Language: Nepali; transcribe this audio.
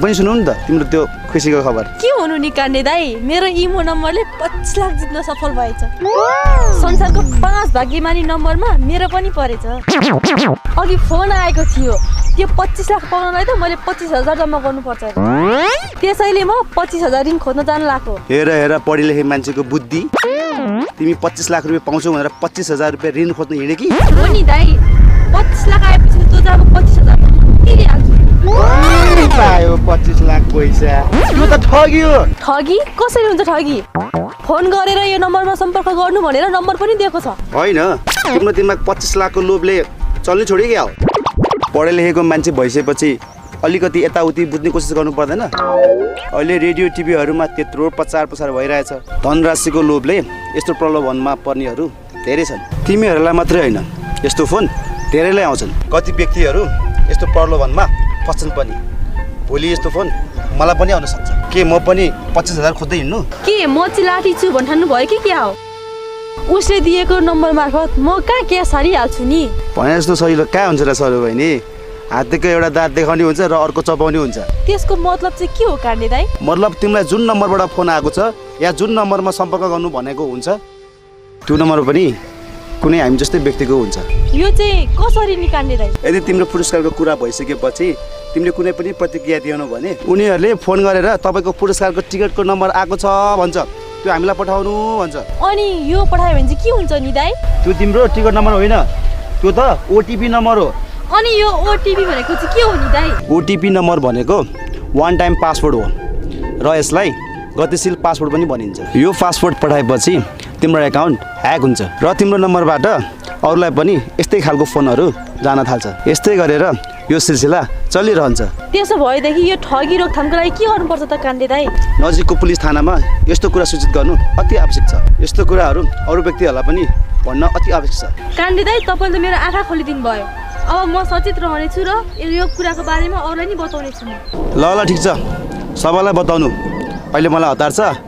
पनि सुनौ नि त तिम्रो त्यो खुसीको खबर। के हुनु नि काण्डे दाइ, मेरो इमो नम्बरले 25 लाख जित्न सफल भएछ। संसारको 5 भाग्यमानी नम्बरमा मेरो पनि परेछ। अघि फोन आएको थियो, त्यो 25 लाख पाउनलाई त मैले 25,000 जम्मा गर्नुपर्छ। त्यसैले म 25,000 ऋण खोज्न जान लाग्यो। हेर हेर पढी लेखे मान्छेको बुद्धि। तिमी 25 लाख रुपैयाँ पाउँछौ भनेर 25,000 रुपैयाँ ऋण खोज्न हिँडे कि? हो नि दाइ, 25 लाख आएपछि त जब 25,000 तिरिहाल्छु। पायो 25 लाख पैसा। यो त ठगी हो। ठगी? कसरी हुन्छ ठगी? फोन गरेर यो नम्बरमा सम्पर्क गर्नु भनेर नम्बर पनि दिएको छ। होइन, तिम्रो दिमाग 25 लाखको लोभले चल्नै छोड्यो क्या हो। पढे लेखेको मान्छे भइसकेपछि अलिकति यताउति बुझ्ने कोसिस गर्नु पर्दैन? अहिले रेडियो टिभीहरूमा त्यत्रो प्रचार प्रसार भइरहेछ। धनराशिको लोभले यस्तो प्रलोभनमा पर्नेहरू धेरै छन्। तिमीहरूलाई मात्रै होइन, यस्तो फोन धेरैलाई आउँछन्। कति व्यक्तिहरू यस्तो प्रलोभनमा फस्छन् पनि। भोलि यस्तो फोन मलाई पनि आउन सक्छ। के म पनि 25,000 खोज्दै हिँड्नु? के म चिलाठी छु भन्ठान्नु भयो कि क्या हो? उसले दिएको नम्बर मार्फत म कहाँ के सारिहाल्छु नि। भने जस्तो सजिलो कहाँ हुन्छ र सरो बहिनी? हातको एउटा दाँत देखाउने हुन्छ र अर्को चपाउने हुन्छ। त्यसको मतलब चाहिँ के हो काण्डे दाइ? मतलब तिमीलाई जुन नम्बरबाट फोन आएको छ या जुन नम्बरमा सम्पर्क गर्नु भनेको हुन्छ त्यो नम्बर पनि कुनै हामी जस्तै व्यक्तिको हुन्छ। यो चाहिँ कसरी नि काण्डे दाइ? यदि तिम्रो पुरस्कारको कुरा भइसकेपछि तिमीले कुनै पनि प्रतिक्रिया दिएनौ भने उनीहरूले फोन गरेर तपाईँको पुरस्कारको टिकटको नम्बर आएको छ भन्छ, त्यो हामीलाई पठाउनु भन्छ। अनि यो पठायो भने चाहिँ के हुन्छ नि दाइ? त्यो तिम्रो टिकट नम्बर होइन, त्यो त ओटिपी नम्बर हो। अनि यो ओटिपी भनेको चाहिँ के हो नि दाइ? ओटिपी नम्बर भनेको वान टाइम पासवर्ड हो र यसलाई गतिशील पासवर्ड पनि भनिन्छ। यो पासवर्ड पठाएपछि तिम्रो एकाउन्ट ह्याक हुन्छ र तिम्रो नम्बरबाट अरूलाई पनि यस्तै खालको फोनहरू जान थाल्छ। यस्तै गरेर यो सिलसिला चलिरहन्छ। त्यसो भएदेखि यो ठगी रोकथामको लागि के गर्नुपर्छ त काण्डे दाइ? नजिकको पुलिस थानामा यस्तो कुरा सूचित गर्नु अति आवश्यक छ। यस्तो कुराहरू अरू व्यक्तिहरूलाई पनि भन्न अति आवश्यक छ। काण्डे दाइ, तपाईँले मेरो आँखा खोलिदिनु भयो। अब म सचेत रहनेछु र यो कुराको बारेमा अरूलाई नि बताउने छु। ल ल ठिक छ, सबैलाई बताउनु। अहिले मलाई हतार छ,